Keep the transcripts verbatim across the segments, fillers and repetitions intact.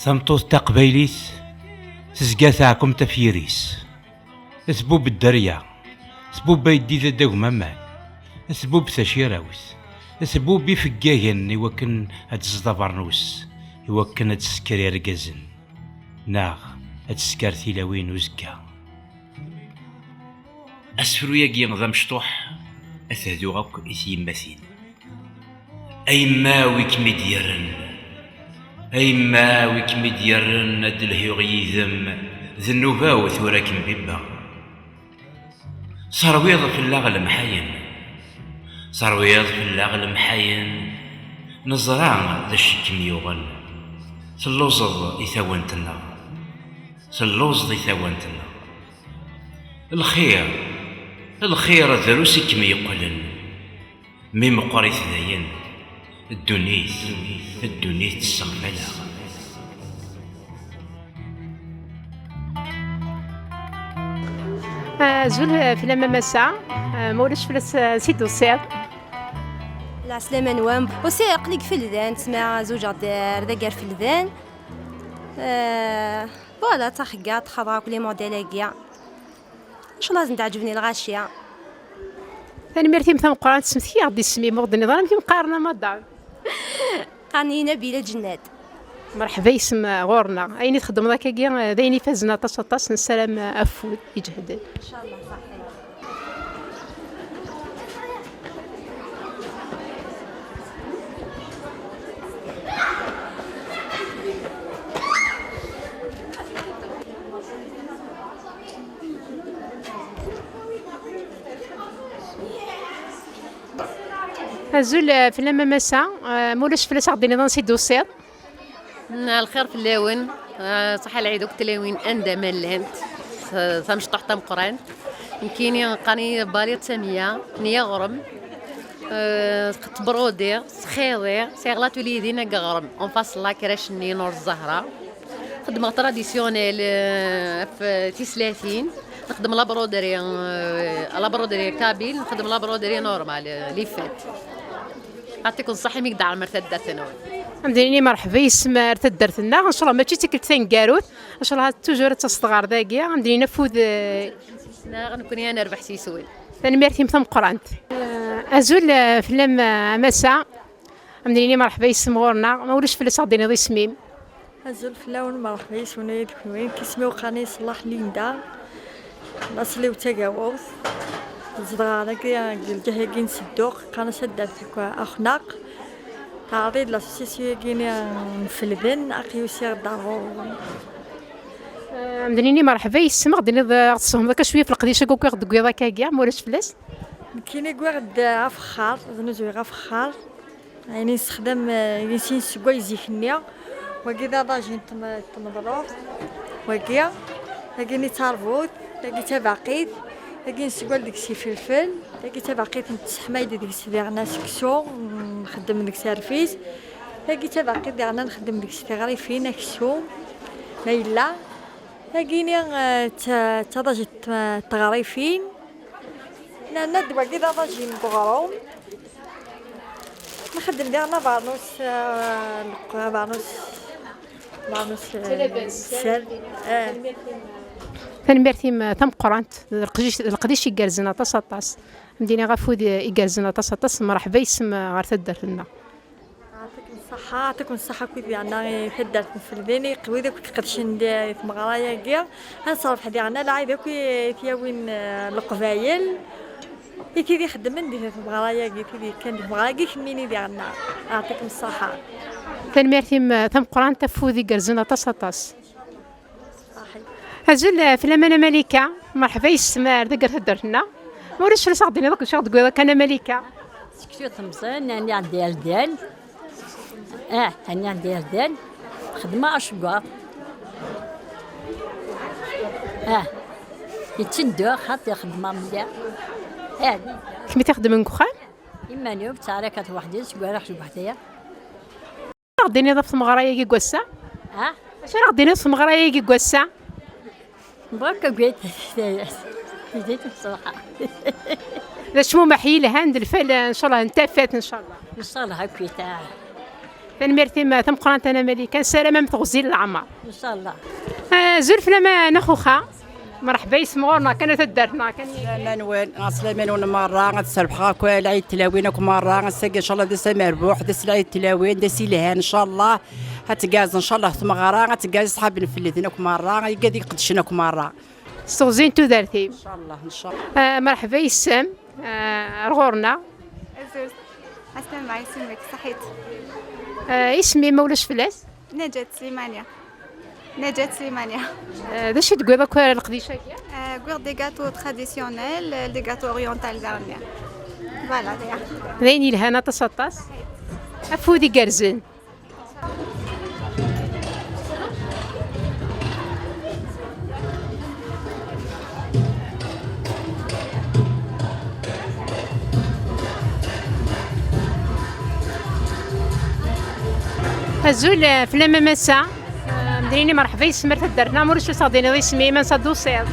Tameṭṭut taqbaylit tezga teɛkum tafyirt-is. Tbubb dderya, tbubb ayeddid adagmaman, tbubb tacirawt, tbubb ifeggagen i wakken ad tezḍ abernus, i wakken ad tesker irgazen, neɣ ad tesker tilawin uzekka. Asefru-agi d amecṭuḥ, ad t-hduɣ akk i tyemmatin. A yemma wi kem-id-yerren, a yemma wi kem-id-yerren ad d-lhiɣ yid-m, d nnuba-w tura kem-bibbeɣ. Terwiḍ fell-aɣ lemḥayen, terwiḍ fell-aɣ lemḥayen, neẓra d acu i kem-yuɣen, telluẓeḍ i tawant-nneɣ, telluẓeḍ i tawant-nneɣ. Lxir, lxir drus i kem-yeqqlen. Mi meqqrit dayen, ddunit, ddunit tesseɣfal-aɣ. Azul, eh, fell-am a massa. Eh, ma ulac fell-as, eh, si d-tusiḍ. Lɛeslama-nwen. Aussi, aql-i deg Feldan, tesma zewǧeɣ-d ar dagi ar Feldan. Eh, voilà, d taxeggaṭ, xaḍeɣ akk les modèles-agi. Ncallah ad sen-teɛǧeb lɣaci. Tanemmirt-im tameqqrant, smekti-aɣ-d isem-im, ur ɣ-d-tenniḍ ara amek i m-qqaren a madam. Qqaren-iyi Nabila Ǧennad. Mreḥba yis-m ɣur-neɣ. Ayen i txeddmeḍ akkagi, d ayen ifazen aṭas, aṭas, nessaram afud iǧehden. Ncallah, ṣaḥḥit. Azul, eh, fell-am a massa, eh, ma ulac fell-as ad ɣ-d-tiniḍ ansi d-tusiḍ. Lxir fell-awen, eh, ṣaḥḥa lɛid akk tlawin anda ma llant, s-, tamecṭuḥt tameqqrant. Nekkini qqaren-iyi Baliḍ Samiya, n Yiɣrem. Eh, tbrudiɣ, sxiḍiɣ, sɛiɣ l'atelier din deg Yiɣrem, en face la crèche-nni Nur Zahra. Xeddmeɣ traditionnel, eh, ɣef tislatin. Nxeddem la broderie, eh, la broderie kabyle, nxeddem la broderie normale, eh, les fêtes. Yeɛṭikum ṣṣeḥḥa imi i d-tɛemmrem taddart-nwen. Ad m-d-nini merḥba yes-m ar taddart-nneɣ, ncallah mačči d tikkelt taneggarut, ncallah toujours ad taseḍ ɣer dagi, ad m-d-nini afud, eh, Neɣ nekkni ad nerbeḥ s yiswen. Tanemmirt-im tameqqrant. Eh, azul, eh, fell-am, eh, a massa. Ad m-d-nini merḥba yes-m ɣur-neɣ. Ma ulac fell-as ad ɣ-d-tiniḍ isem-im. Azul fell-awen, merḥba yes-wen ay d kenwi. Nekk isem-iw qqaren-iyi Ṣellaḥ Linda. Laṣel-iw d Tagawawt. Zedɣeɣ dagi deg lǧiha-agi n Sedduq. Qqaren-as taddart akk Axnaq. Teɛreḍ-iyi-d l'association-agi n Felden, aql-i usiɣ-d ar ɣur-wen. Eh, ad m-d-nini merḥba yes-m, ad ɣ-d-tiniḍ, eh, ad ɣ-tessehmeḍ akka cwiya ɣef leqdic-agi akk i ɣ-d-tewwiḍ akka-agi, ma ulac fell-as. Nekkini wwiɣ-d afexxar, znuzuyeɣ afexxar. Ayen i nessexdam, eh, i sin seg zik-nni. Wagi d aḍajin n tm-, n tmeḍruḥt. Wagi, tagini d tarbut, tagi d tabaqit, tagi nesseggwal deg-s ifelfel, tagi d tabaqit n tseḥmayt deg-s diɣen aseksu, nxeddem deg-s rfis, tagi d tabaqit diɣen nxeddem deg-s tiɣrifin, aksum, ma yella. Tagini, eh, d ta-, d taḍajit n t-, n teɣrifin. Nerna-d wagi d aḍajin n uɣrum. Nxeddem diɣen abernus, eh, leq-, abernus, abernus, eh, sser. Eh. Tanemmirt-im, eh, tameqqrant. D leqdic, d leqdic igerrzen aṭas, aṭas. Ad m-d-iniɣ afud igerrzen aṭas, aṭas. Mreḥba yes-m, eh, ɣer taddart-nneɣ. Yeɛṭikum ṣṣeḥḥa, yeɛṭikum ṣṣeḥḥa akkit yeɛna i taddart n Felden, i wid akk iqedcen di tmeɣra-agi. Ad nesserbeḥ diɣen lɛid akk i t-yawin, eh, Leqbayel, i tid ixeddmen di tmeɣra-agi, tid yekkan di tmeɣra-agi, kemmini diɣen. Yeɛṭikum ṣṣeḥḥa. Tanemmirt-im, eh, tameqqrant, afud igerrzen aṭas, aṭas. Azul, eh, fell-am a Malika, merḥba yes-m ar dagi ar taddart-nneɣ. Ma ulac fell-as ad ɣ-d-tiniḍ akk d acu i ɣ-d-tewwiḍ akka a Malika? Seksu temẓin, ani ɛeddi ar dan. Ah, ani ɛeddi ar dan. Xedmeɣ aceggeḍ. Ah, yetteddu, xaṭi xedmeɣ mliḥ. Ah. Kemm i t-ixeddmen deg uxxam? Iman-iw, ttɛarakat weḥd-i, seg waraɣ seg weḥd-i. Acu ara ɣ-d-tiniḍ ɣef tmeɣra-agi n wass-a? Ha? Acu ara ɣ-d-tiniḍ ɣef tmeɣra-agi n wass-a? Berka gayt. D acmumeḥ yelhan d lfal, ncallah, n tafat, ncallah. Ncallah, akkit, ah. Tanemmirt-im tameqqrant a Nna Malika, nessaram-am teɣzi n leɛmer. Ncallah. Azul fell-am a Nna Xuxa. Mreḥba yes-m ɣur-neɣ kan a taddart-nneɣ kan. Ɛeslama-nwen, ɛeslama-nwen merra, ad serbeḥ akk lɛid tlawin akk merra, ass-agi ncallah d ass amerbuḥ, d ass lɛid tlawin, d ass ilhan ncallah. Ad tgerrez ncallah tmeɣra, ad tgerrez ṣṣḥab n Fellden akk merra, igad iqeddcen akk merra. S teɣzi n tudert-im. Ncallah, ncallah. Ah, mreḥba yes-m, ah, ar ɣur-neɣ. Azul. Ɛeslama, isem-ik, ṣaḥit. Ah, isem-im ma ulac fell-as? Najat Slimania. Najat Slimania. Ah, d acu i d-tewwiḍ akk ar leqdic-agi? Ah, wwiɣ des gâteaux traditionnels, des gâteaux orientaux daɣen. Voilà, d aya. D ayen yelhan aṭas, aṭas. Afud igerrzen. Azul, eh, fell-am a massa. Eh, mdel-ini merḥba yes-m ar taddart-nneɣ, ma ulac ur s-aɣ-d-tiniḍ isem-im, ansa d-tusiḍ?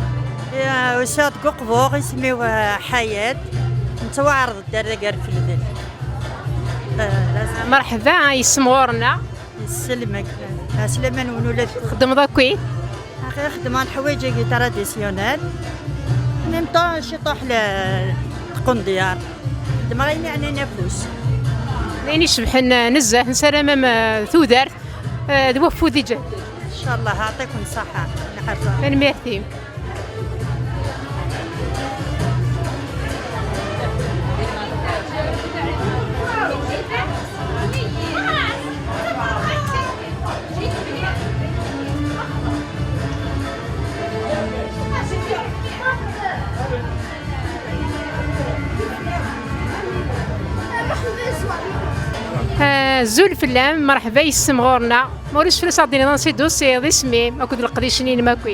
Eh, usiɣ-d deg Uqbur, isem-iw, eh, Ḥayat. Nettwaɛreḍ-d ar dagi ar Fellden. Eh, d as- Merḥba, yes-m ɣur-neɣ. Yesselmek. Ɛeslama-nwen ula d. Txeddmeḍ akkit? Axi xeddmeɣ leḥwayeǧ-agi traditionnel. En même temps, ciṭuḥ le tqendyar. Xeddmeɣ ayen yeɛnan afus. D ayen icebḥen, eh, nezzeh, nessaram-am, eh, tudert, eh, d wafud iǧehden. Ncallah, ɛṭikum ṣṣaḥa. Nḥerza. Tanemmirt-im. Azul fell-am, merḥba yes-m ɣur-neɣ. Ma ulac fell-as ad d-tiniḍ ansi d-tusiḍ, isem-im akked leqdic-nni-inem akk.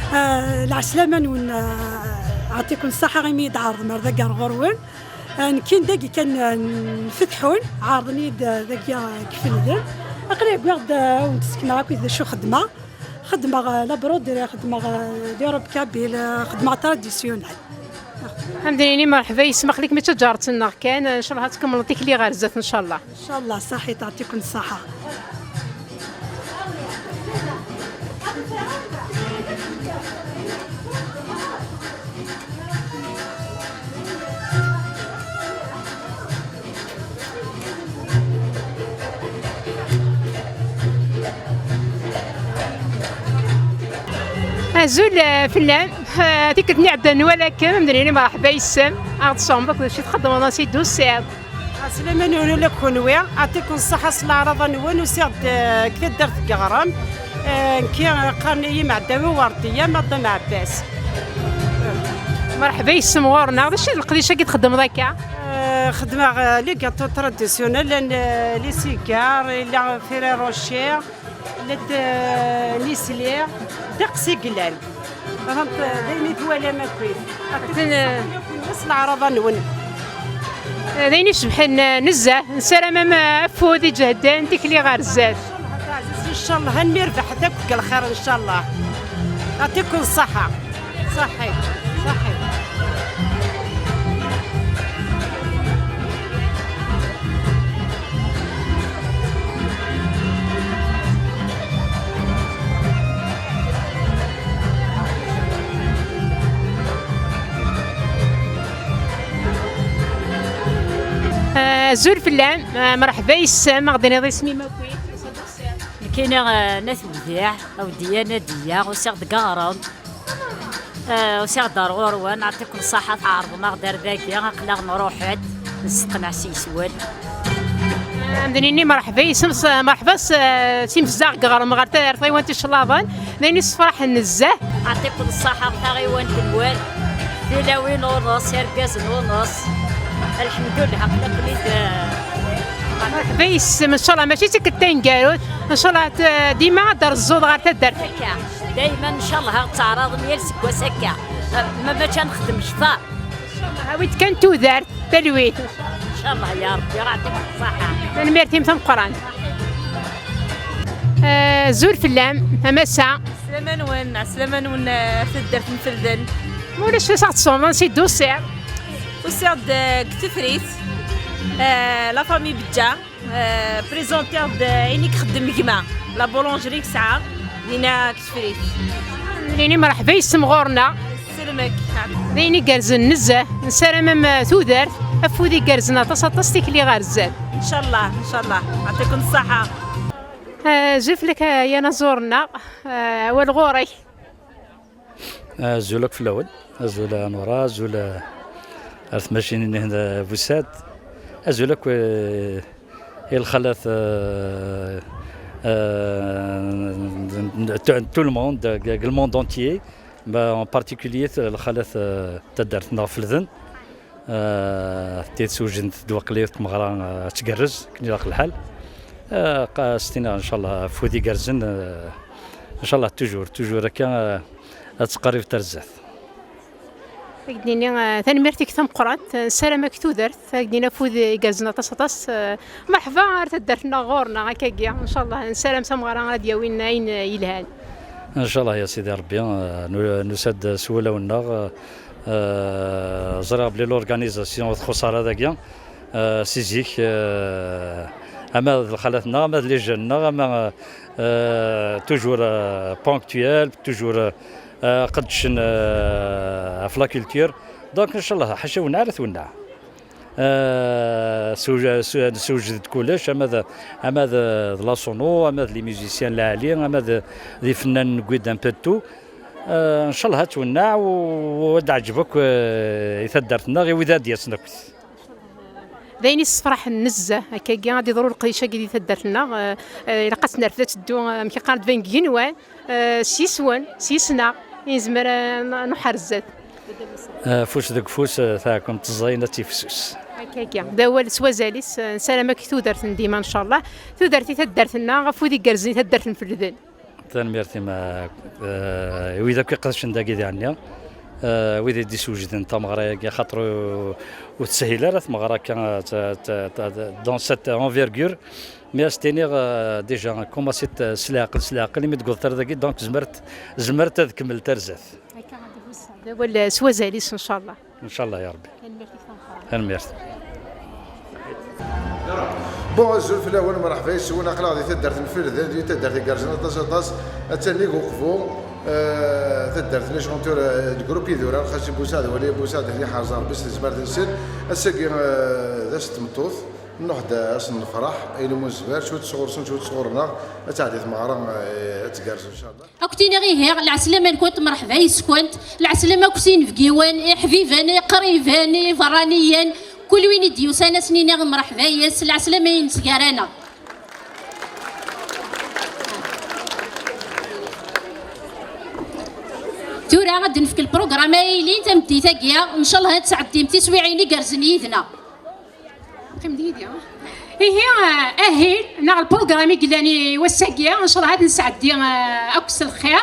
Ah, lɛeslama-nwen, ah, ɛṭiken ṣṣaḥa imi i d-tɛerḍem ar dagi ar ɣur-wen. Ah, nekkini dagi kan, ah, n Fetḥun, ɛerḍen-iyi-d, ah, dagi, ah, deg Fellden. Aql-i wwiɣ-d, ah, ad wen-d-sekneɣ akk d acu xeddmeɣ. Xeddmeɣ, ah, la broderie, xeddmeɣ, ah, les robes kabyles, ah, xeddmeɣ traditionnel. Ad am-d-nini merḥba yes-m, aql-ik mačči d taǧaret-nneɣ kan, ncallah ad tkemmleḍ tikli ɣer zdat, ncallah. Ncallah, ṣaḥit, ɛṭiken ṣṣaḥa. Azul, eh, fell-am. Eh, tikkelt-nni iɛeddan nwala-kem, ad am-d-nini merḥba yes-m. Ad aɣ-d-tesɛumeḍ akk d acu i txeddmeḍ ansi d-tusiḍ. Ɛeslama-nwen ula d kenwi, ɛṭiken ṣṣaḥa s leɛraḍa-nwen, usiɣ-d, eh, deg taddart n Yeɣrem. Eh, nekki, eh, qqaren-iyi Mɛeddawi Werdiya, Madam Ɛebbas. Merḥba yes-m ɣur-neɣ. D acu d leqdic-agi txeddmeḍ akka? Eh, xeddmeɣ, eh, les gâteaux traditionnels, llan, eh, les cigares, yella Ferrero Rocher, yella-d, eh, Nestlé, ddeqs i yellan. Fehmeḍ, eh, d ayen i twalam akkit. Akken, eh, s leɛraḍa-nwen. Eh, d ayen icebḥen, eh, nezzeh. Nessaram-am, eh, afud iǧehden, tikli ɣer zdat. Ncallah, taɛzizt, ncallah, ad nirbeḥ akk deg lxir, ncallah. Ɛṭiken ṣṣaḥa. Ṣaḥit, ṣaḥit. Eh, azul fell-am, eh, merḥba yes-m, ad aɣ-d-tiniḍ isem-im akk. Nekkini, eh, n At Wdiɛ, Awdiya Nadiya, usiɣ-d deg Aɣrem. Eh, usiɣ-d ar ɣur-wen, ɛṭiken ṣṣaḥa, tɛerḍem-aɣ-d ar dagi, aql-aɣ nruḥ-d, nesteqneɛ s yeswan. Ad am-d-nini merḥba yes-m, s-, merḥba s, s imezdaɣ deg Aɣrem ɣer ta-, ɣer tɣiwant Iclaḍen. D ayen issefraḥen nezzeh. Ɛṭiken ṣṣaḥa, taɣiwant n wal, tilawin uneṣ, irgazen uneṣ. Lḥemdullah, aql-aken-id, eh, merḥba yes-m, ncallah mačči d tikkelt taneggarut, ncallah t-, dima ad d-treẓẓuḍ ɣer taddart. Akka, dayma ncallah ad teɛraḍem yal seggas akka. Ma mačči ad nexdem kter. Ncallah, awi-d kan tudert, talwit. Ncallah ya Rebbi, ɛṭiken ṣṣaḥa. Tanemmirt-im tameqqrant. Eh, azul fell-am, a massa. Ɛeslama-nwen, ɛeslama-nwen, eh, ar taddart n Fellden. Ma ulac, ur s-aɣ-d-tesɛumeḍ ansi d-tusiḍ? Usiɣ-d, eh, deg Tefrit. آه، لا فامي بجا. آه، بريزونتيغ د اين يخدم جماعة لا بولونجري كسعة دينا كتفريت. ليني مرحبا يسم غورنا. سلمك. ديني قرزن نزه نسرم م تودرت. افودي قرزن اطاس اطاس تيكلي غير الزاد. ان شاء الله، ان شاء الله. يعطيكم الصحة. آه، زفلك يا نزورنا. آه، والغوري. Azul akk fell-awen, azul a Nura, azul ar tmacinin-nni n Busad, azul akk i lxalat, euh, euh, de, de tout le monde, deg le monde entier, mais en particulier lxalat, euh, taddart-nneɣ Felden. Tidet wejden-d waqli tmeɣra, ad tgerrez akken ilaq lḥal. Qa-, s-tiniɣ ncallah afud igerrzen, ncallah toujours, toujours akka, ad tettqerrib ar zdat. Ad k-d-nini, tanemmirt-ik tameqqrant, nessaram-ak tudert, ad k-d-nini afud igerrzen aṭas aṭas. Merḥba ar taddart-nneɣ ɣur-neɣ akkagi, ncallah nessaram tameɣra ad yawin ayen yelhan. Ncallah ya sidi Rebbi, nusa-d s wulawen-nneɣ. Ẓriɣ belli l'organisation ur txuṣṣ ara dagi, si zik, ama d lxalat-nneɣ, ama d les jeunes-nneɣ, ama toujours ponctuel, toujours qeddcen ɣef la culture. Donc ncallah ḥaca wenneɛ ara twenneɛ. Sewjed-d kullec, ama d, ama d la sono, ama d les musiciens lɛali, ama d ifennanen n wid un peu de tout. Ncallah ad twenneɛ u ad d-teɛǧeb akk i taddart-nneɣ, i wid ad d-yasen akk. D ayen yessefraḥen nezzeh, akkagi ad d-iḍru leqdic-agi di taddart-nneɣ. Ilaq ad tt-nerfed ad teddu, amek i qqaren, tban deg yigenwan, s yiswen, s yisnaɣ i nezmer ad nuḥer zdat. Afus deg ufus, taɛkemt ẓẓayen ad tifsus. Akkagi d awal s wazal-is. Nessaram-ak tudert n dima ncallah. Tudert i taddart-nneɣ, afud igerrzen i taddart n Felden. Tanemmirt-im i wid akk iqedcen dagi diɛenni, wid i d-isewjden tameɣra-agi, axaṭer ur teshil ara tmeɣra akka dans cette envergure. Mais ad s-tiniɣ déjà commencit s leɛqel, s leɛqel imi d-tewweḍ ar dagi, donc zemret, zemret ad kemmlent ar zdat. Akka ad d-ihuzz d awal s wazal-is ncallah. Ncallah ya Rebbi. Tanemmirt. Bon, azul fell-awen, mreḥba yes-wen, aql-aɣ di taddart n Felden, di taddart igerrzen aṭas aṭas, attan nnig uqbu, taddart n les chanteurs, le groupe Idurar, Xaci Busaɛd, Wali Busaɛd, ad iḥrez Rebbi s tezmert-nsen. Ass-agi d ass n tmeṭṭut. Nruḥ-d ass n lefraḥ, ayen umi nezmer, cwiṭ sɣur-sen, cwiṭ sɣur-neɣ, ad teɛdi tmeɣra, eh, ad tgerrez, ncallah. Ad kent-iniɣ ihi, lɛeslama-nkent, mreḥba yes-kent, lɛeslama akk s inebgiwen, iḥbiben, iqriben, iberraniyen, kul win i d-yusan, ad sen-iniɣ mreḥba yes, lɛeslama-ines gar-aneɣ. Tura ad d-nefk lprogram ay ilin tameddit-agi, ncallah ad tesɛeddim tiswiɛin igerrzen yid-neɣ. Qqim-d yid-i. Ihi, eh, ahil neɣ lprogram i yellan i wass-agi, ncallah ad nesɛeddi, eh, akk s lxir.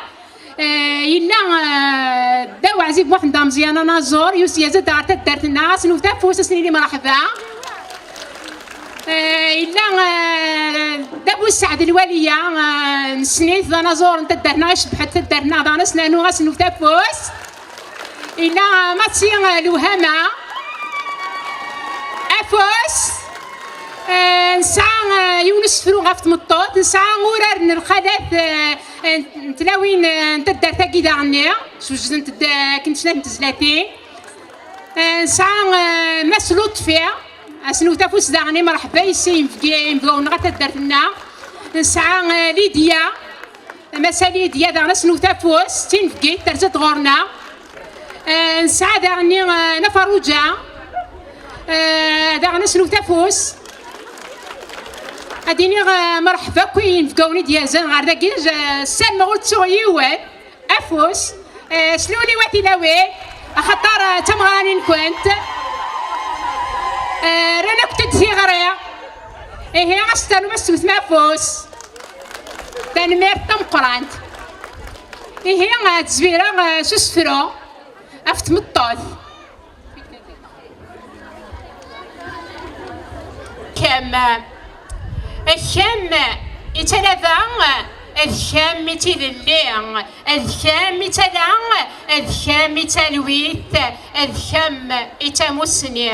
Eh, yella, eh, ddaw Ɛzib Muḥend Ameẓyan anaẓur, yus-, yazad ɣer taddart-nneɣ, ad s-newwet afus, ad s-nini mreḥba. Eh, yella, eh, Dda Bussaɛd Lwaliya, eh, nessen-it, d anaẓur n taddart-nneɣ, icebbeḥ-d taddart-nneɣ, daɣen ad s-nernu, ad s-newwet afus. Yella Mati Lewhama. Afus. Eh, nesɛa, eh, yiwen usefru ɣef tmeṭṭut, nesɛa urar n lxalat, eh, n tlawin, eh, n taddart-agi daɣen-nni, swejden-t-id, eh, akken snat n tezlatin. Eh, nesɛa, eh, Mass Lutfi, ad s-newwet afus daɣen i mreḥba yes-s i yinebgi-, inebgawen-nneɣ ɣer taddart-nneɣ. Nesɛa, eh, Lidya, Massa Lidya, daɣen ad s-newwet afus, d tinebgit, terza-d ɣur-neɣ. Eh, nesɛa daɣen-nni, eh, Nna Ferruǧa, eh, daɣen ad s-newwet afus. Ad iniɣ, eh, mreḥba akk i yinebgawen i d-yerzan ɣer dagi, eh, ssarmeɣ ur ttuɣ yiwen. Afus, eh, sluli wa tilawin, axaṭer, eh, d tameɣra-nkent. Eh, rran-akent-d tiɣri. Ihi, ad s-ternum ad s-tewtem afus. Tanemmirt tameqqrant. Ihi, eh, d Zwira, eh, s usefru ɣef tmeṭṭut. Kemm, kemm i d talaba D kemm i d tilelli, d kemm i d tala, d kemm i d talwit, d kemm i d tamussni.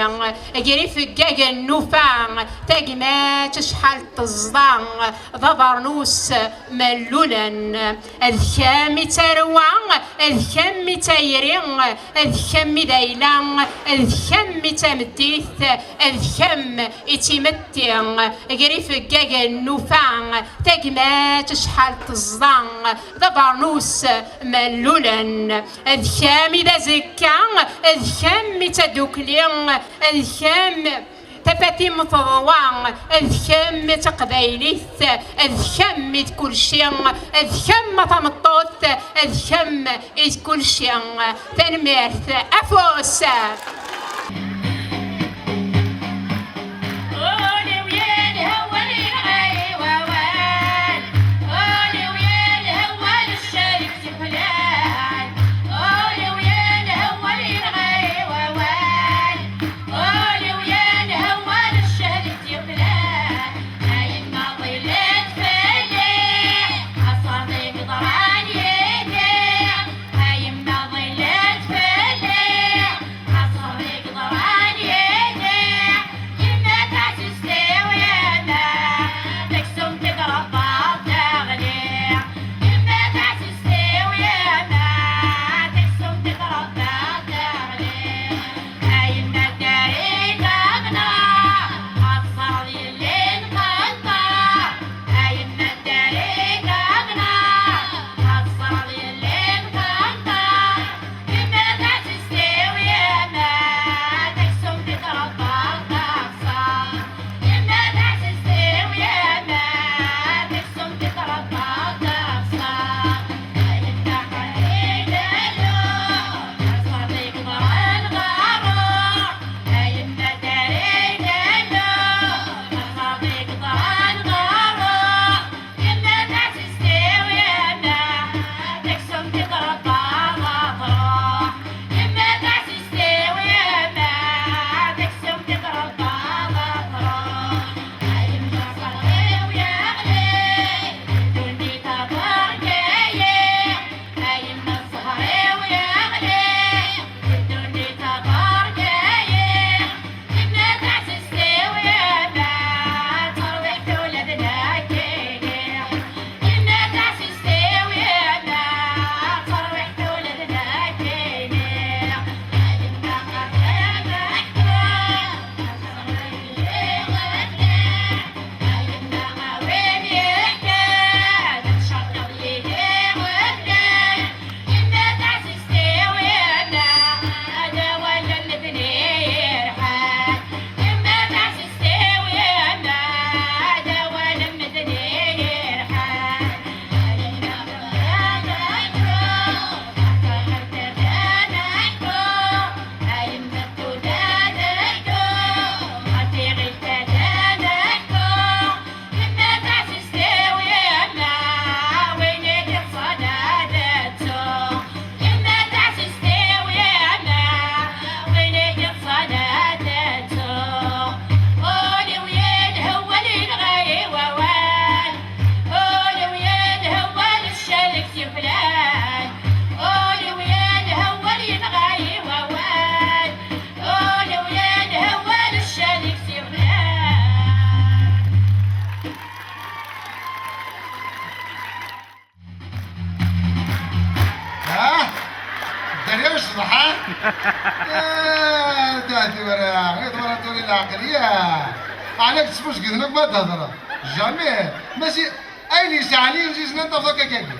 Ger ifeggagen n ufa, tagmat acḥal teẓda, d abernus mellulen. D kemm i d tarwa, d kemm i d tayri, d kemm i d ayla, d kemm i d tameddit, d kemm i d timetti. Ger ifeggagen n ufa, tagmat acḥal teẓda, d abernus mellulen. D kemm i d azekka, d kemm i d tadukli, d kemm tafat-im teḍwa, d kemm i d taqbaylit, d kemm i d kulci, d kemm a tameṭṭut, d kemm i d kulci. Tanemmirt, afus! Ah, dderya ccḍeḥ, ah? Ah, ta tura, iḍwer tura lɛeqliya. Ɛlak tesfusgden akk ma d-hedreḍ. Jamais. Mačči ayen yesɛan yiziznen tafḍa akka-agi.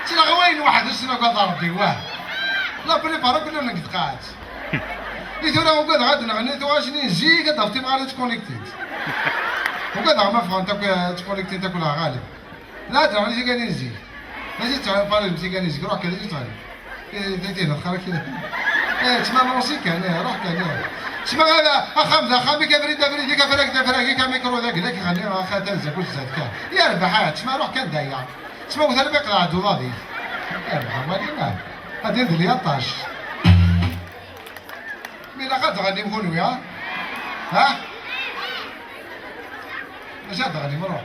Ttleɣ wayen weḥd-s nagad Ṛebbi, wah. La plupart akk llan deg tqaɛet. I tura ugadeɣ ad nɣenni tuɣac-nni n zik ad d-tafeḍ timɣarin ttconnectint. Ugadeɣ ma ffɣent akk ttconnectint akk leɣalib. La ttɣenni tigani n zik. Mačči ttɣenni paris tigani n zik, ruḥ kan acu ttɣenni. Tagi d xarak. Eh, ttma nansi kan, eh, ruḥ kan, eh. Ttma axxam d axxam-ik, abrid d abrid-ik, afrag d afrag-ik, amikru d agla-k, ɣenni, axa tazza kull zdat kan. Yerbeḥ, ah, ttma ruḥ kan daya. Ttma wet armi qleɛ-d uḍad-ik. Yerbeḥ, wali, ah. Ad indel yaṭac. Mi ilaq ad tɣennim kunwi, ha? Ha? Mačči ad tɣennim, ruḥ.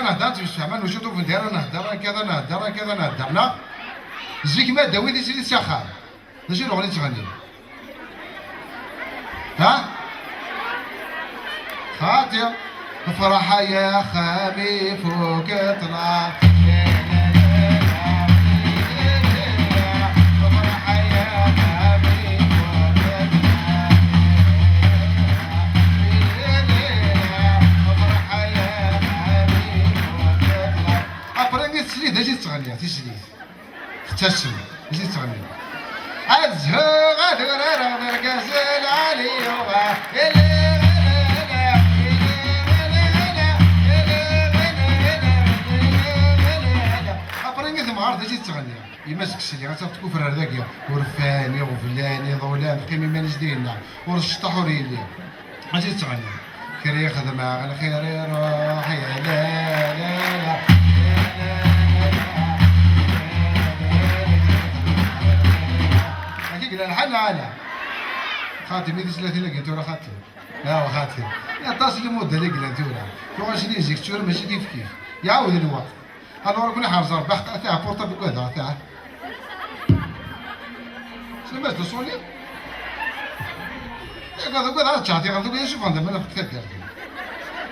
Nehder, ttemsefhamen, ur cutufent ara, nehder akka, nehder akka, nehder, neɣ? Zik ma d-awi tislit s axxam. D acu i nuɣal i ttɣennin? Ha? Xaṭi. Ferḥ ay axxam ifuk ṭṭlam. Ferḥ ay axxam ifuk ṭṭlam. Ferḥ ay axxam ifuk ṭṭlam. Après, i teslit, d acu i tettɣenni, tislit? Tettasem, i tettɣenni. Ad zhuɣ, ad urareɣ d argaz lɛali yuɣa. Après, i temɣart, d acu i tettɣenni? Yemma Sekselli, ad taf tkufrar dagi. Urfan, iɣeblan, iḍulan, teqqim iman-is dinna. Ur tecṭeḥ, ur yelli. Acu tettɣenni? Kra i xedmeɣ lxir iruḥ, ya la la la. Akka i yella lḥal neɣ ala? Xaṭi, mi tislatin-agi tura xaṭi. Awa xaṭi. Aṭas n limudal i yellan tura. Tuɣac-nni zik tura mačči kif kif. Iɛawed lweqt. Alors, ad ken-iḥrez Rebbi, ata portable ugadeɣ, ata. Slimas d uṣuli? Ugadeɣ, ugadeɣ ad ččeɣ tiɣ-, ugadeɣ ad isuffeɣ d aman ɣef taddart.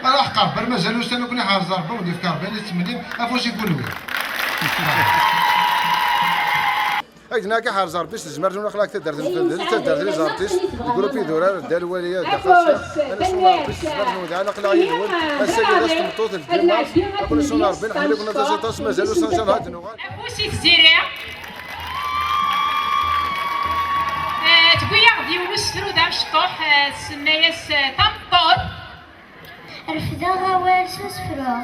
Ara ḥqer, ber mazal ussan ad ken-iḥrez Rebbi, ur d-yefka Rebbi, ad ttmennim afus i kunwi. Akken akka ḥerz Rebbi s tezmert-nwen, aql-ak taddart n, taddart n les artistes, le groupe idurar, Dda Lwali, Dda Xasi, ad nesuna Rebbi s tezmert-nwen, daɣen aql-aɣ yid-wen, ass-agi d ass n tmeṭṭut n Dduma, ad ken-nesuna Rebbi, nḥemmel-iken aṭas, aṭas, mazal ur s-ncaḍ ad nuɣal. Afus i tziri. Eh, tewwi-yaɣ-d yiwen usefru d amecṭuḥ, eh, tsemma-yas, eh, Tameṭṭut. Refdeɣ awal s usefru,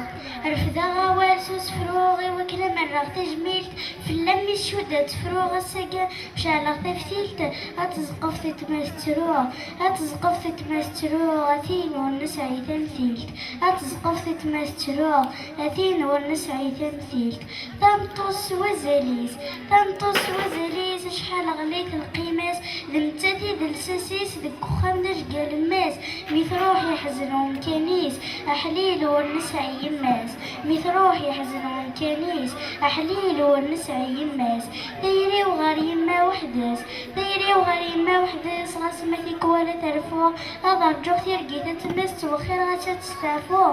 refdeɣ awal s usefru, i wakken ad m-rreɣ tajmilt, fell-am mi tcudd ad tefru, ass-agi ceɛleɣ taftilt, ad teẓqef titma tettru, ad teẓqef titma tettru, a tin ur nesɛi tamtilt, ad teẓqef titma tettru, a tin ur nesɛi tamtilt. Tameṭṭut s wazal-is, tameṭṭut s wazal-is, acḥal ɣlayet lqima-s, d nettat i d lsas-is deg uxxam d ajgal-nnes. Mi truḥ iḥzen umkan-is, aḥlil ur nesɛi yemma-s. Mi truḥ iḥzen umkan-is, aḥlil ur nesɛi yemma-s. Tayri-w ɣer yemma weḥd-s, tayri-w ɣer yemma weḥd-s, ɣas ma tikwal ad terfu, ad rǧuɣ tirgit ad temmez, ttwexxireɣ ad testeɛfu.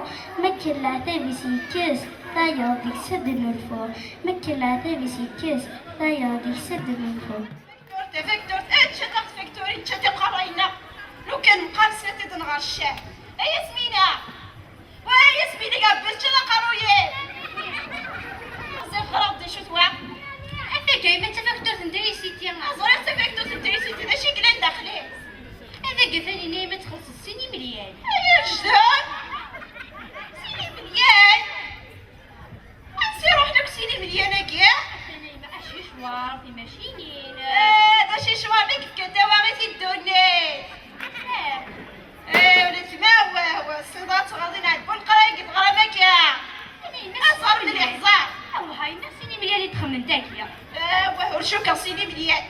Ma kken leɛtab-is yekkes, tayeḍ deg-s ad d-nulfu. Ma kken leɛtab-is yekkes, tayeḍ deg-s ad d-nulfu. Tafakturt, tafakturt, eh, čča taɣ tfakturin, čča tiqerray-nneɣ. Lukan nqal snat ad nɣer ccah. Ay Yasmina! Wa Yasmina, gabbel, čča aqerruy-im! Ẓriɣ ɣraɣ d acu twa. Afak, ay ma d tafakturt n trisiti. Ah, ẓriɣ d tafakturt n trisiti, d acu i yellan daxel-is? Afak, atan-ini ma txellṣeḍ sin imelyan. Ay ajdud! Sin imelyan! Ansi ruḥen akk sin imelyan-agi? Atan ay ma acicwar, timacinin. Eh, d acicwar mi yefka tawaɣit i ddunit. Eh. Eh, ula d ma, wah, wah, ssiḍa ad tɣaḍ inɛedbu leqraya deg teɣram akka. Atan ay ma Aẓar sin mliḥ, imelyan. Ẓar. Awah, ay ma sin imelyan i d-xemmnen dagi. Eh, wah, ur cukkeɣ sin imelyan.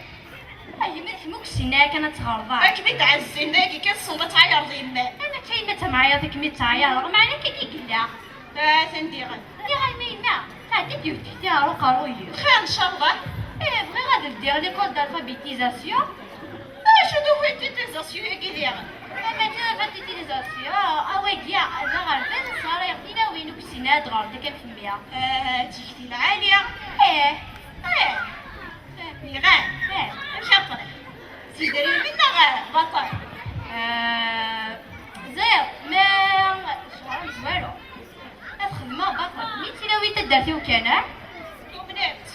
Ay, ma tmuksin akken ad tɣerḍeḍ. Akken i d-ɛezzin dagi kan tessneḍ ad tɛayreḍ yemma. Ama d tayemmat tamɛayat akken i d-ttɛayareɣ, meɛna kan i yella. Atan diɣen. Diɣen ma yemma, tɛeddi-d yiwet tekti ɣer uqerruy-iw. Xir, ncallah. Eh, bɣiɣ ad ldiɣ l'école d'alphabétisation. Acu d alphabétisation-agi diɣen? Ama d alphabétisation, awagi d aɣerbaz nesɣarayeɣ tilawin ur yessin ad ɣrent akka am kemmi. Ah, d tikti lɛali. Eh. Eh. Nniɣ-am, eh, amek a ṭṭrif? S idrimen neɣ baṭel? Eh, ẓriɣ, ma cehṛ amezwaru ad xedmeɣ baṭel. Mi tt-ilawi taddart-iw kan, ah? Tumnemt?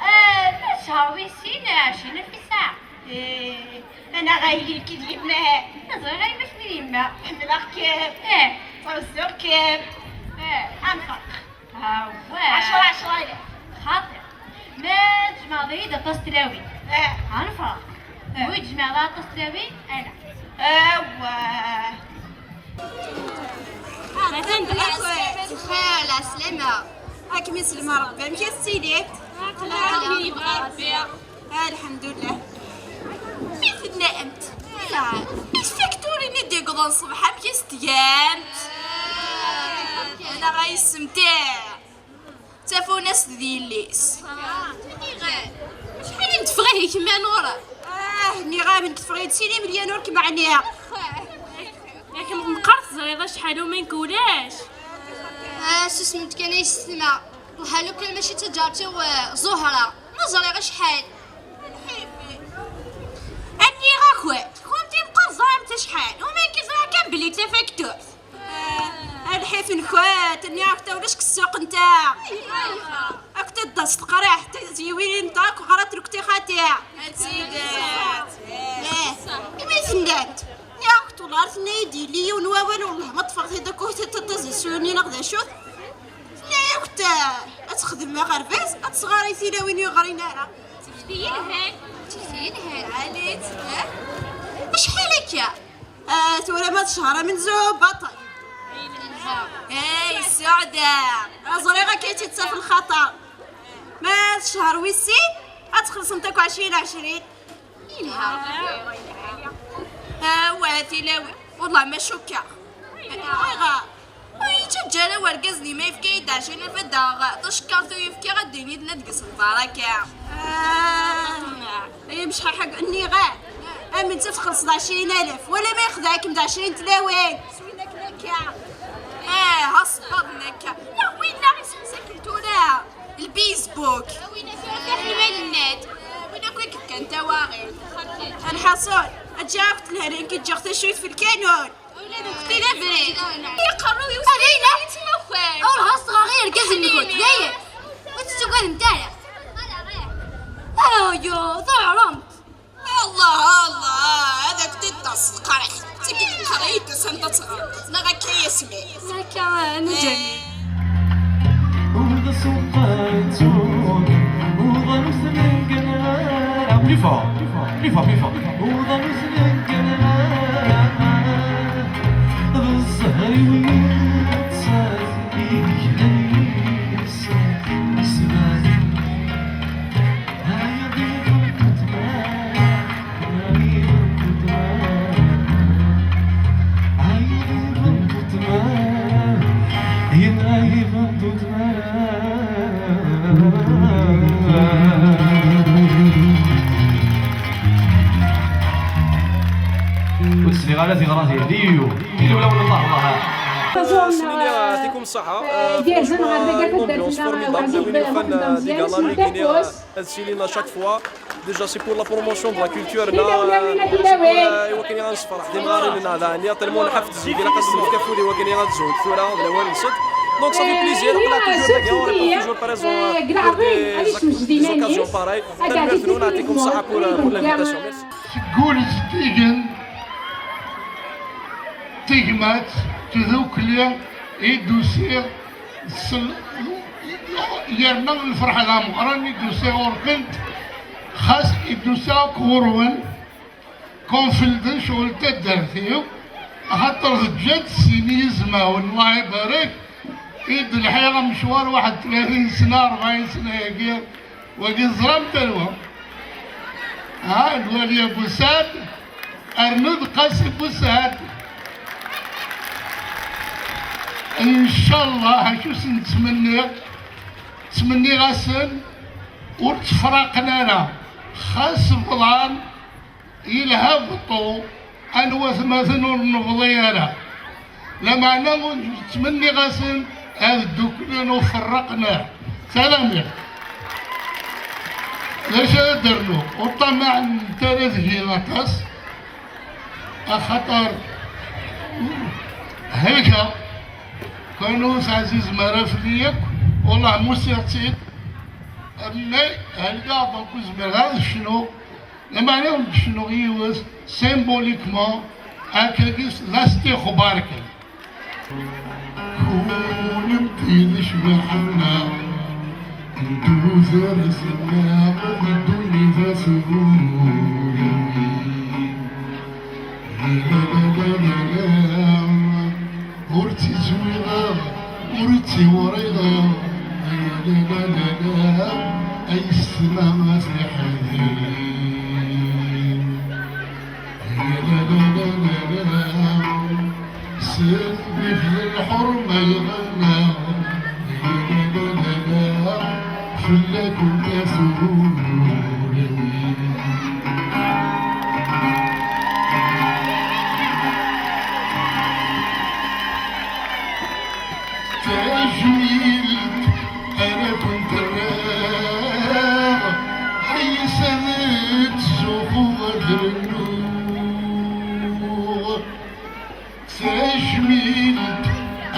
Eh, cehṛ wis sin, ɛecrin alef ssaɛa. Eh, anaɣ a yili-k d yemma. Ẓriɣ a yemma-k d yemma. Ḥemmleɣ-kem. Eh. Ttɛuzzuɣ-kem. Eh. Ad nferq. Awah. Ɛecra, ɛecra. Xaṭi. Ma tjemɛeḍ-iyi-d aṭas tlawin. Eh. Ad nefreḥ. Eh. Wi tjemɛeḍ aṭas tlawin, ala. Awah. Atan d lxir. Lxir, lɛeslama. Ad kem-islem Rebbi. Amek i tettiliḍ? Aql-aɣ akken yebɣa Rebbi. Ah, lḥemdullah. I tellamt? Tifakturin i d-yewwḍen ṣṣbeḥ, amek i s-tgamt? Ay semtiɛ. Tafunast d yelli-s. Acḥal i m-d-teffeɣ ihi kemm a Nura? Ah, nniɣ-am nekk teffeɣ-iyi-d sin imelyan ur kem-ɛniɣ. Yak meqqar teẓriḍ acḥal umi nekk ulac. Ah, susem-d kan ay yessetma. Lḥal akk mačči d taǧaret-iw, eh, Zuhra. Ma ẓriɣ acḥal. Nniɣ-akent, kunti meqqar teẓramt acḥal, uma nekk ẓriɣ kan belli d tafakturt. Ah, a lḥif-nkent, nniɣ-ak-d ulac deg ssuq-nteɣ. Ad k-d-teddas teqriḥt, tezyiwin-nteɣ akk ɣrat lukti xati. Ad tt-id-, eh, imi tennant, nniɣ-ak-d, wellah ar tenna-yi-d yelli yiwen wawal, wellah ma ṭṭfeɣ-t-id akk, ur t-id-teṭṭeẓ isunin neɣ d acu-t. Tenna-ak-d, eh, ad texdem aɣerbaz, ad tesɣer i tilawin ur yeɣrin ara. Tikti yelhan. Tikti yelhan. Ɛlit, eh? Acḥal akka? Ah, tura ma techer amenzu, baṭel. Hey, Suɛda. Ah, ẓriɣ akka i tt-ittaf lxaṭer. Ma techer wis sin, ad txellṣemt akk ɛecrin ɛecrin. Yelha. Ah, wa tilawin. Wallah ma cukkeɣ. Ayɣer? Ur yettaǧǧa ara wergaz-nni ma yefka-yi-d ɛecrin alef ad d-aɣeɣ tacekkart ur yefkiɣ ad d-yini tenna deg-s lbaraka. Ah, ay mecḥaḥ nniɣ-ak. Am netta txellṣeḍ ɛecrin alef, wala ma yexdeɛ-ikem d ɛecrin tlawin. Swin akken akka. Ah, ha ṣṣbeḍ n akka. La, winna isem-is akken tura. Lbizbuk. Win akk i yefkan tawaɣit. Lḥaṣun, ad ǧǧeɣ akk lehrin ki ǧǧeɣ tacuyt fi lkanun. Ula d ukti d abrid. Iqerru-iw s timakal. Ur ɣas tɣer irgazen-nkent, dayen. Ur tettagademt ara. Ayo, teɛremt. Allah, Allah, ad ak-t-id-taseḍ qariḥ. Tigi teqqar-iyi-d asan ad tɣer. Neɣ akka yasmi. Akka, neǧǧa-yi. Plus fort, plus fort, plus fort. Ur sliɣ ara tiɣra di liyu. Tilawla n Allah, Allah. Sumini, يعطيكم الصحة. آه، franchement, une ambiance formidable. Win yufan, آه, des gars-là, ad ssilin à chaque fois. Déjà, c'est pour la promotion de la culture. Là, euh, i wakken ad nessefreḥ timɣarin-nneɣ daɣen, tellement nḥaf zik, ilaq ad s-nefk afud i wakken ad zhun tura d lawan-nsen. Donc, ça fait plaisir. Aql-aɣ toujours dagi, on répond toujours présent, euh, pour des, des occasions pareilles. Tanemmirt-nwen, يعطيكم الصحة pour, euh, pour l'invitation. Merci. Seg wul zeddigen, tigmat, tdukli i d-usiɣ, s-, yerna lferḥ d ameqqran i d-usiɣ ɣur-kent, xas i d-usiɣ akk ɣur-wen, konfelden ccɣel n taddart-iw, axaṭer teǧǧa-d sin yizmawen, Allah ibarek, i d-lḥiɣ amecwar waḥed tlatin sna, rebɛin sna-agi, wagi teẓram talwa. Ha, lwali Abu Saɛd, rnu-d Qasi Abu Saɛd. Ncallah, acu sen-ttmenniɣ? Ttmenniɣ-asen ur ttefraqen ara, xas bḍan, yelha beṭṭu, anwa atmaten ur nebḍi ara. Lameɛna ur ttmenniɣ-asen ad dduklen ur ferraqen ara. Tanemmirt. D acu ara d-rnuɣ? Ur ṭṭamaɛ n tara deg-i aṭas, axaṭer helkeɣ. Kan ur teɛzizem ara fell-i akk, wellah mussiɣ-tt-id. Am helkeɣ, donc ur zmireɣ ad cnuɣ. Lameɛna ur d-cnuɣ yiwet, symboliquement, akkagi d astixbar kan. Kunemti d ccbaḥa-nneɣ, n tudert-nneɣ, d ddunit-a tɣuri. La, la, la, la, la, la. Ur tt-izwiɣeɣ, ur tt-iwriɣeɣ. La, la, la, la, la, ay ssma a tiḥdin. La, la, la, la, la, la. S Send-d lḥerma yeɣna, fell-akent a tɣuri. Tajmilt ara kent-rreɣ, ḥeyyiset ad ttzuxxuɣ ad rennuɣ. Tajmilt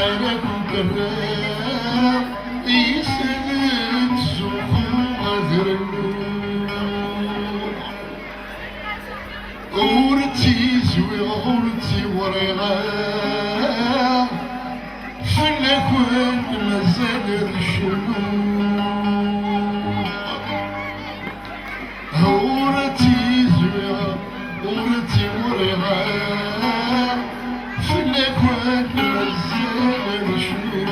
ara kent-rreɣ, ḥeyyiset ad ttzuxxuɣ ad rennuɣ. Ur ttizwiɣ, ur ttiwriɣ ara, fell-akent mazal ad cnuɣ. Ur ttizwiɣ, ur ttiwriɣ ara, fell-akent mazal ad cnuɣ.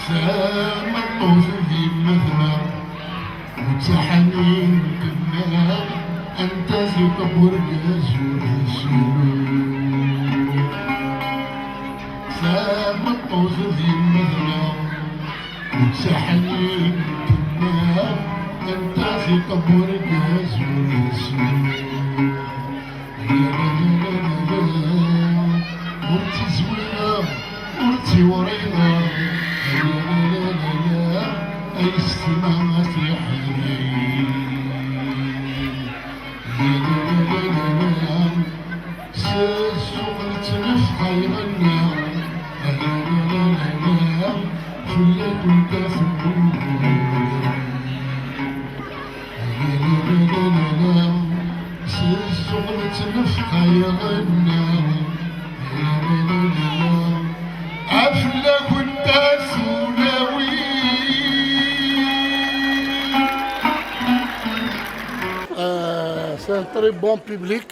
Tameṭṭut d yemma-tneɣ, ur ttaḥnin tenna, anta ziṭ n urgaz ur yeslu. Tameṭṭut d yemma-tneɣ, ur ttaḥnin tenna, anta ziṭ n urgaz ur yeslu. Ur ttizwiɣ, ur ttiwriɣ, ay yessetma a tiḥri. S ssuq nettnefxa iɣenna, fell-akent a temmut. S ssuq nettnefxa iɣenna, afell-akent a tulawin. Euh, c'est un très bon public.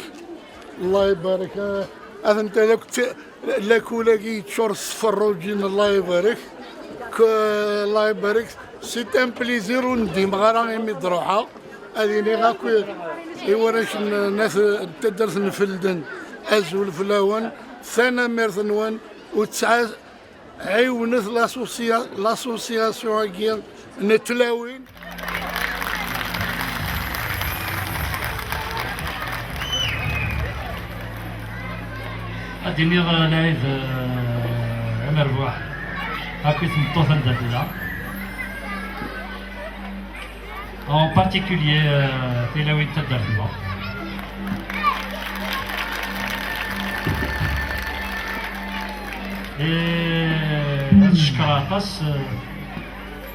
Allah ibarek. Ah, atenta la kut-, la kulagi yeččur s tferrujin, Allah ibarek. K-, Allah ibarek. C'est un plaisir ur ndimeɣ ara imi d-ruḥeɣ. Ad iniɣ akk i warrac n, n at, n taddart n Felden, azul fell-awen, tanemmirt-nwen, u tesɛa, ɛiwnet l'association-agi n tlawin. Ad d-iniɣ, eh, lɛid, eh, amerbuḥ akk i tmeṭṭut anda tella. En particulier, euh, tilawin n taddart-nneɣ. Et ad cekkreɣ aṭas, euh,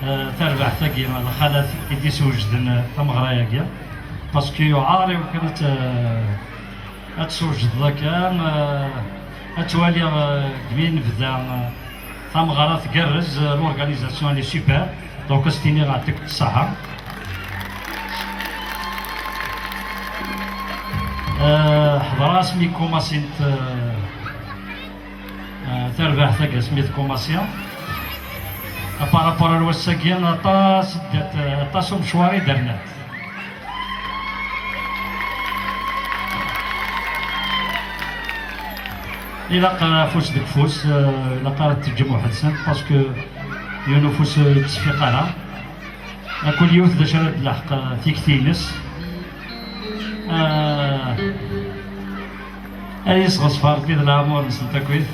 euh, tarbaɛt-agi, lxalat i d-iswejden, euh, tameɣra-agi, parce que yuɛer i wakken ad t-, euh, ad twejdeḍ akka, euh, ad twaliɣ, euh, deg mi nebda, euh, tameɣra tgerrez, euh, l'organisation elle est super, donc ad s-tiniɣ yeɛṭik ṣṣeḥḥa. Euh, ḥeḍreɣ asmi kumasint, euh, euh, tarbaɛt-agi asmi tkumasi. Par rapport ar wass-agi, aṭas i d-, aṭas umecwar i d-rnant. Ilaq afus deg ufus, eh, ilaq ara teǧǧem weḥd-sent, parce que yiwen ufus, eh, ur yettseffiq ara. Akul yiwet d acu ara d-telḥeq, eh, tikti-ines. Eh, ad yesɣeṣfer Rebbi d leɛmur-nsent akkit.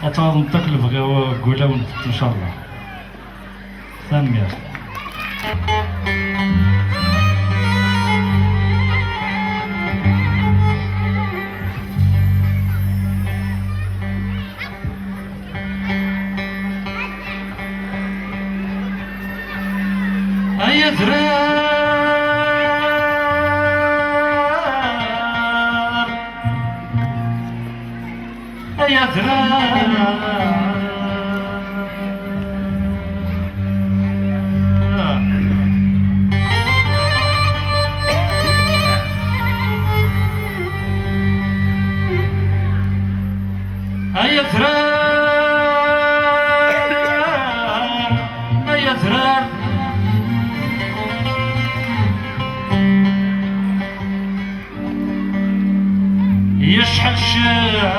Ad tɛuḍemt akk lebɣi deg wulawen-nkent, ncallah. Tanemmirt. Ay adrar, ay adrar. Ay adrar, ay adrar. Yecḥel ccetha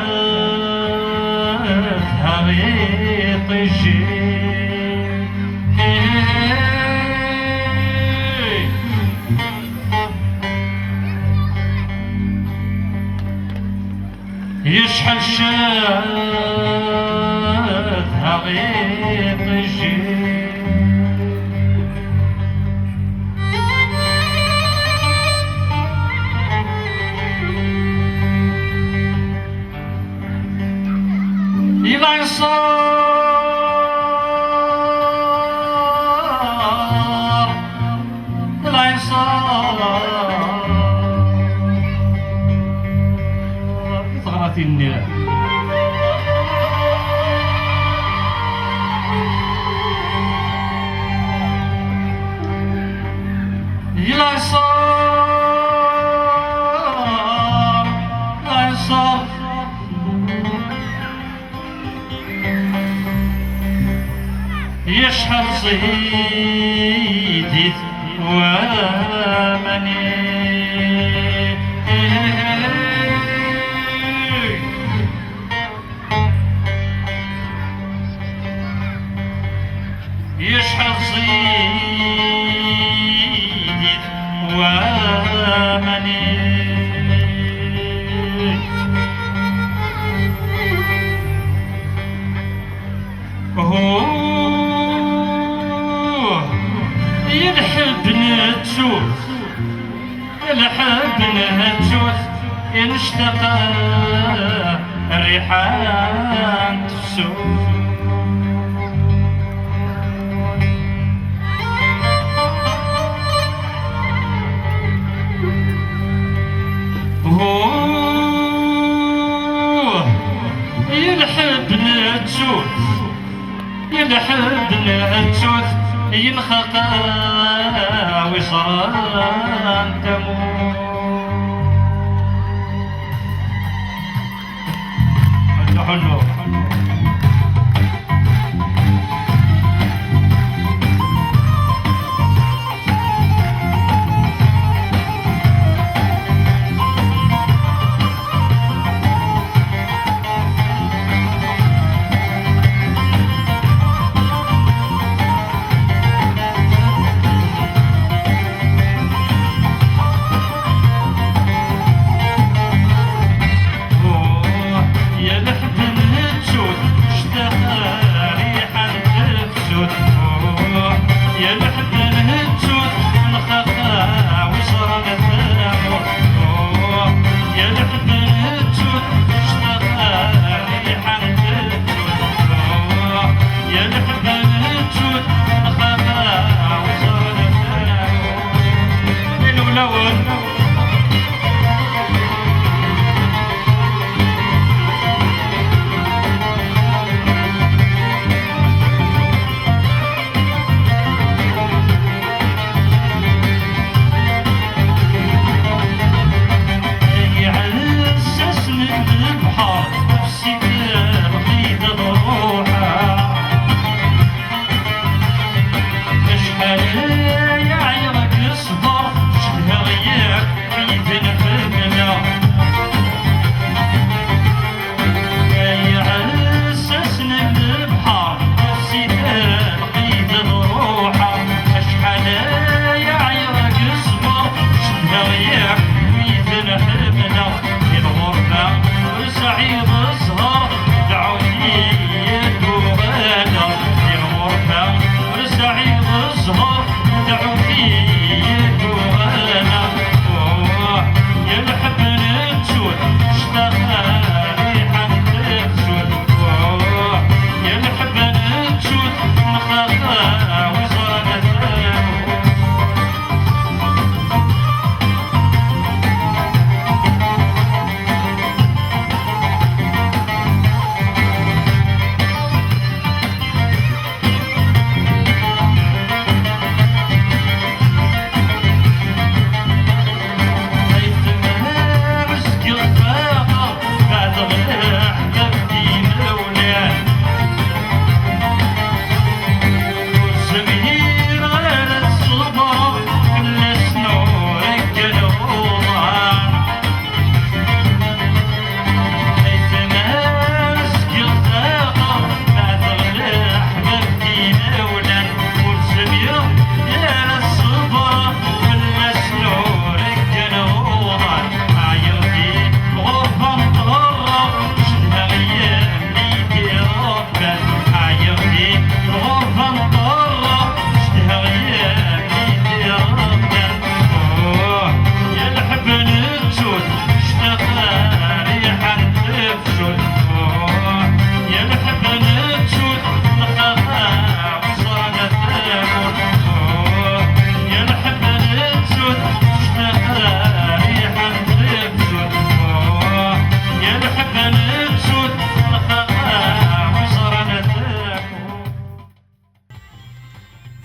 ɣ iṭij-i. Yecḥel ccetha ɣ iṭij-i. Yella iṣer, yella iṣer. Teɣratin-nni. Yella iṣer, yella iṣer. Yecḥel ẓidit waman-i. Yecḥel ẓidit waman-i. Huh, i lḥebb nettu-t, i lḥebb nettu-t, i nectaq rriḥa n tefsut. Huh, i lḥebb nettu-t, i lḥebb nettu-t, yenxeq wiṣran tamurt. Ḥunnu.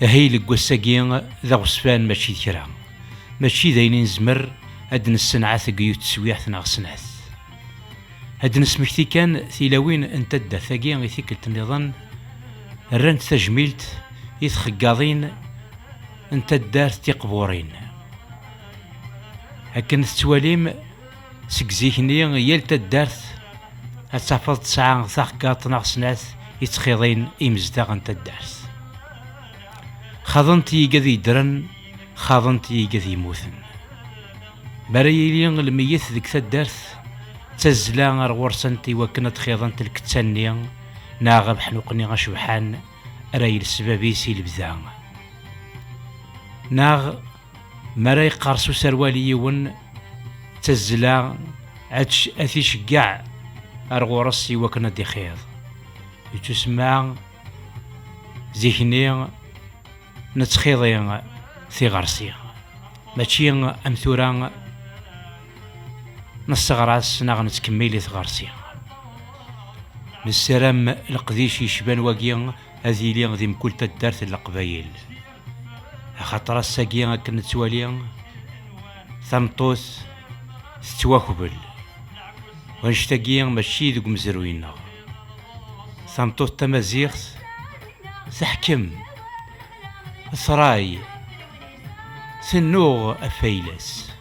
Ahil deg wass-agi d aɣezfan, mačči d kra, mačči d ayen i nezmer ad d-nessenɛet deg yiwet teswiɛt neɣ snat. Ad d-nesmekti kan tilawin n taddart-agi i tikkelt nniḍen, rrant tajmilt i txeggaḍin n taddart tiqburin. Akken tettwalim, seg zik-nni, yal taddart ad tafeḍ tesɛa taxeggaḍt neɣ snat i ttxiḍin imezdaɣ n taddart. Xaḍen-t yigad yeddren, xaḍen-t yigad yemmuten. Mi ara yili lmeyyet deg taddart, d tazzla ar ɣur-sent i wakken ad xeḍent lkettan-nni neɣ abeḥnuq-nni acebḥan ara yels bab-is i lebda. Neɣ mi ara yeqqers userwal i yiwen, d tazzla ad tc-, ad t-iceggeɛ ar ɣur-s i wakken ad d-ixiḍ. Yettusemma zik-nni nettxiḍi tiɣersi, mačči am tura nesseɣras neɣ nettkemmil i tɣersi. Nessaram leqdic yecban wagi ad yili di mkul taddart n Leqbayel. Axaṭer ass-agi, akken nettwali, tameṭṭut tettwakbel. Wanect-agi mačči deg umezruy-nneɣ. Tameṭṭut tamaziɣt teḥkem, tray, tennuɣ afaylas.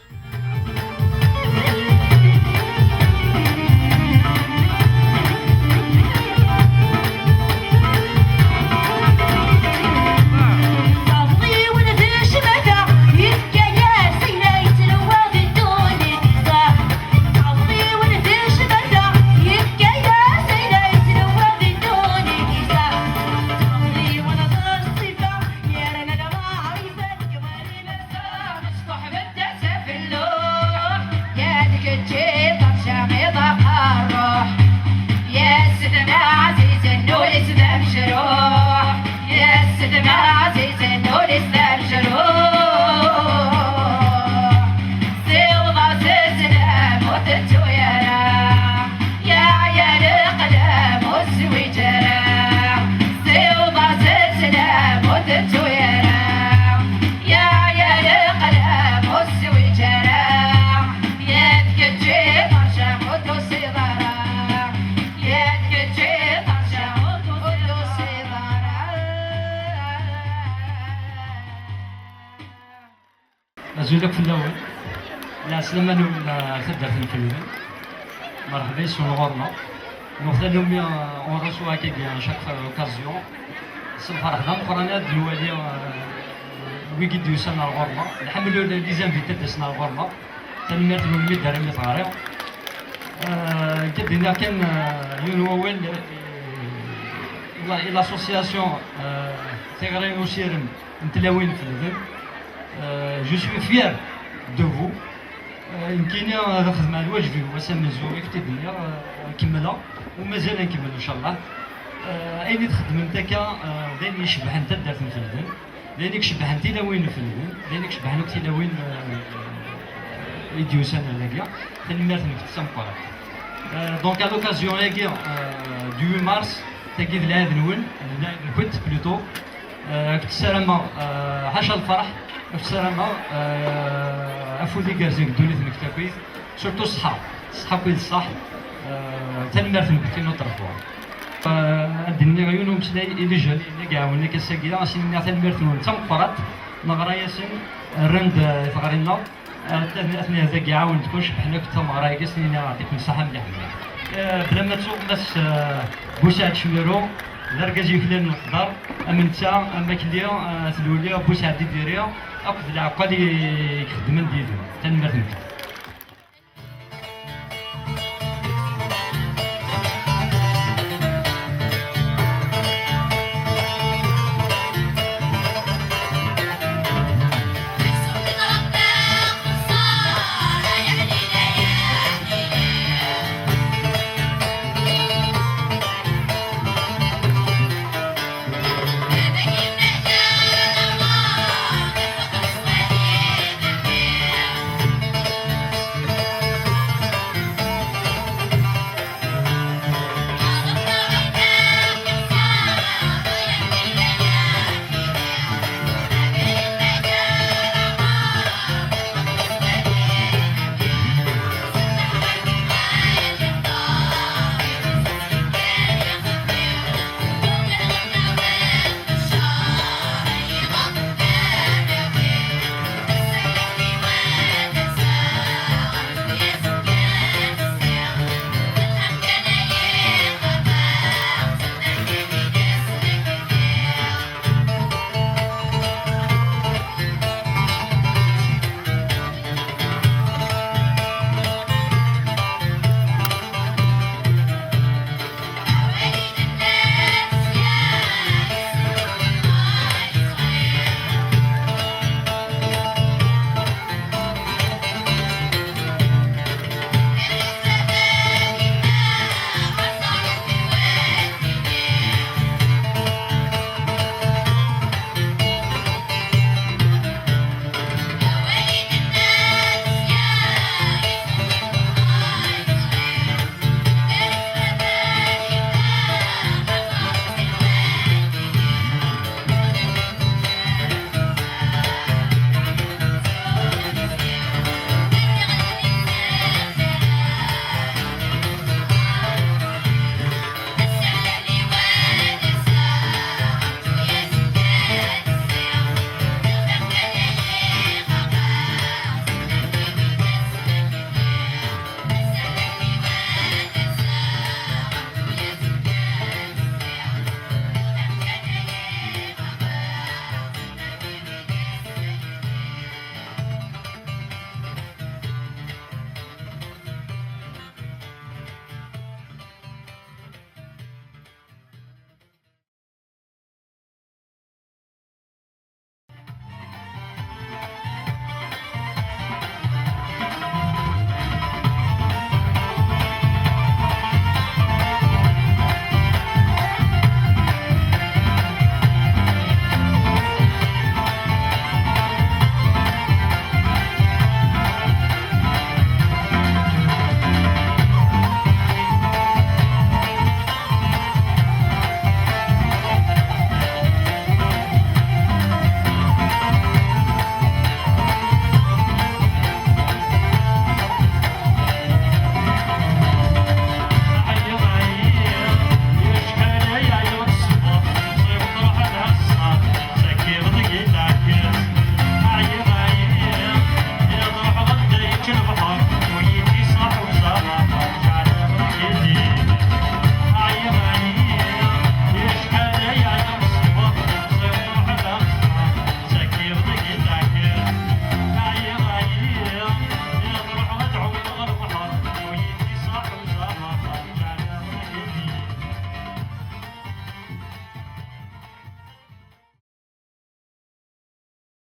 Azul akk fell-awen. Lɛeslama-nwen ar taddart n Felden. Merḥba yes-wen ɣur-neɣ. Nuɣ tannumi, euh, on reçoit akkagi à chaque occasion. S lferḥ d ameqqran ad nwali, euh, wigi d-yusan ar ɣur-neɣ. Nḥemmel les invités d-asen ar ɣur-neɣ. Tanemmirt-nwen mi d-terram i teɣri. Euh, nekk ad d-iniɣ kan, euh, yiwen wawal, euh, la, l'association, euh, Tiɣri n Usirem n Tlawin n Felden. Euh, je suis fier de vous. Euh, nekkini, euh, ad xedmeɣ lwajeb-iw, ass amenzu i k-t-id-nniɣ, euh, kemmleɣ, u mazal ad nkemmel, ncallah. Euh, ayen i txeddmemt akka, euh, d ayen icebḥen taddart n Felden. D ayen i icebbḥen tilawin n Felden, d ayen i icebbḥen akk tilawin, euh, i d-yusan ar dagi. Tanemmirt-nkent d tameqqrant. Euh, donc, à l'occasion-agi, euh, du huit mars, tagi d lɛid-nwen, d lɛid-nkent, plutôt. Euh, ad k-ssarameɣ, euh, ḥaca lferḥ, ad k-ssarameɣ, euh, afud igerrzen deg ddunit-nkent akkit. Surtout ṣṣeḥḥa, ṣṣeḥḥa akkit ṣṣeḥ. Euh, tanemmirt-nkent une autre fois. Euh, ad d-nniɣ yiwen umeslay i les jeunes i d-iɛawnen akka ass-agi, ad sen-iniɣ tanemmirt-nwen d tameqqrant, neɣra-yasen, rran-d, euh, i teɣri-nneɣ. Euh, ad ten-, ad ten-, ad iɛawen-d kullec, ḥna akk d tameɣra-agi, ad sen-iniɣ yeɛṭikum ṣṣeḥḥa mliḥ mliḥ. Euh, bla ma ttuɣ, Mass, euh, Busaɛd Cmiru, d argaz yuklan leqder, am netta, am Akli, euh, At Luli, Busaɛd Idiri, akked lɛeqqal i ixeddmen did-, tanemmirt-nwen.